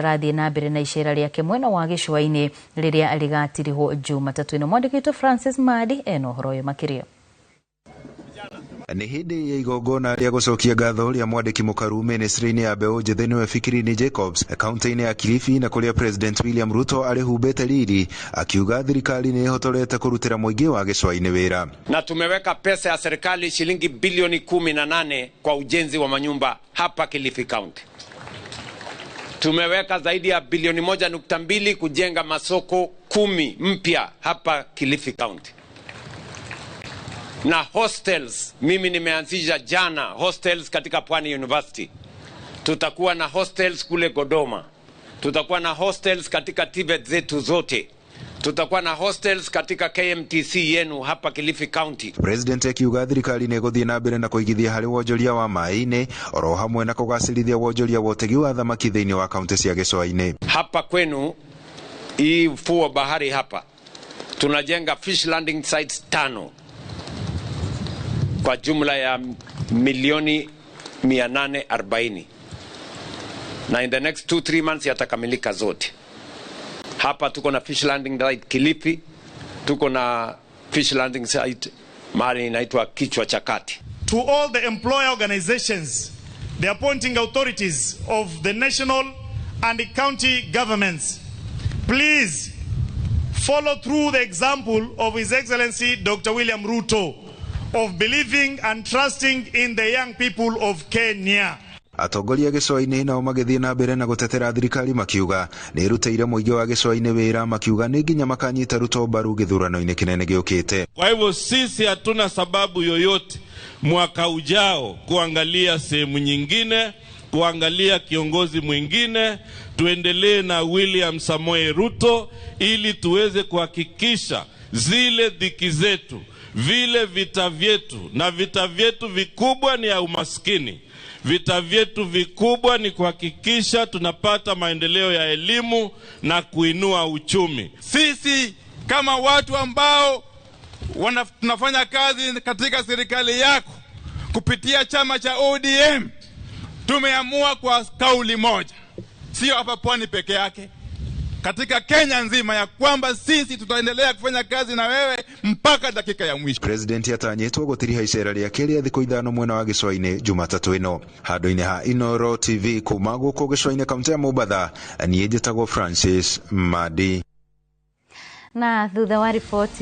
Arathiĩ na mbere na icera rĩake mwena wa gĩcũa-inĩ rĩrĩa rĩgatirihwo Jumatatũ ĩno. Mwandĩki witũ Francis Madi ena ũhoro ũyũ makĩria. Nĩ hĩndĩ ya igongona rĩa gũcokia ngatho rĩa mwandĩki mũkaru ministry-inĩ ya mbeũ njĩthĩ, nĩwe Fikirini Jacobs, kaunti-inĩ ya Kilifi, na kũrĩa President William Ruto arĩhumbĩte riri, akiuga thirikari nĩ ĩhotorete kũrutĩra mũingĩ wa gĩcũa-inĩ wĩra. Na tumeweka pesa ya serikali shilingi bilioni 18 kwa ujenzi wa manyumba hapa Kilifi County. Tumeweka zaidi ya bilioni 1.2 kujenga masoko 10 mpya hapa Kilifi County. Na hostels, mimi nimeanzisha jana hostels katika Pwani University. Tutakuwa na hostels kule Godoma. Tutakuwa na hostels katika TVET zetu zote. Tutakuwa na hostels katika KMTC yenu hapa Kilifi County. President akiuga thirikari nĩ ĩgũthiĩ na mbere na kũigithia harĩ wonjoria wa maĩ-inĩ, oro hamwe na kũgacĩrithia wonjoria wa ũtegi wa thamaki thĩinĩ wa kaunti cia gĩcũa-inĩ. Hapa kwenu hii ufuo wa bahari hapa tunajenga fish landing sites 5 kwa jumla ya milioni 840, na in the next 2-3 months yatakamilika zote. Hapa tuko na fish landing site Kilifi, tuko na fish landing site mahali inaitwa Kichwa cha Kati. To all the employer organizations, the appointing authorities of the national and the county governments, please follow through the example of His Excellency Dr. William Ruto of believing and trusting in the young people of Kenya. Atongoria gĩcũa-inĩ nao magĩthiĩ na mbere na gũtetera thirikari, makiuga nĩ ĩrutĩire mũingĩ wa gĩcũa-inĩ wĩra, makiuga nĩ nginya makanyita Ruto mbaru gĩthurano-inĩ kĩnene gĩũkĩte. Kwa hivyo sisi hatuna sababu yoyote mwaka ujao kuangalia sehemu nyingine, kuangalia kiongozi mwingine. Tuendelee na William Samoei Ruto ili tuweze kuhakikisha zile dhiki zetu, vile vita vyetu, na vita vyetu vikubwa ni ya umaskini. Vita vyetu vikubwa ni kuhakikisha tunapata maendeleo ya elimu na kuinua uchumi. Sisi kama watu ambao tunafanya kazi katika serikali yako kupitia chama cha ODM, tumeamua kwa kauli moja, sio hapa Pwani peke yake, katika Kenya nzima, ya kwamba sisi tutaendelea kufanya kazi na wewe mpaka dakika ya mwisho. President atanyĩtwo gũtiriha icera rĩake rĩa thikũ 5 mwena wa gĩcũa-inĩ Jumatatũ ĩno. Handũ-inĩ ha Inoro TV kuma gũkũ gĩcũa-inĩ, kaunti ya Mombatha, niĩ njĩtagwo Francis Madi. Na thutha wa riboti.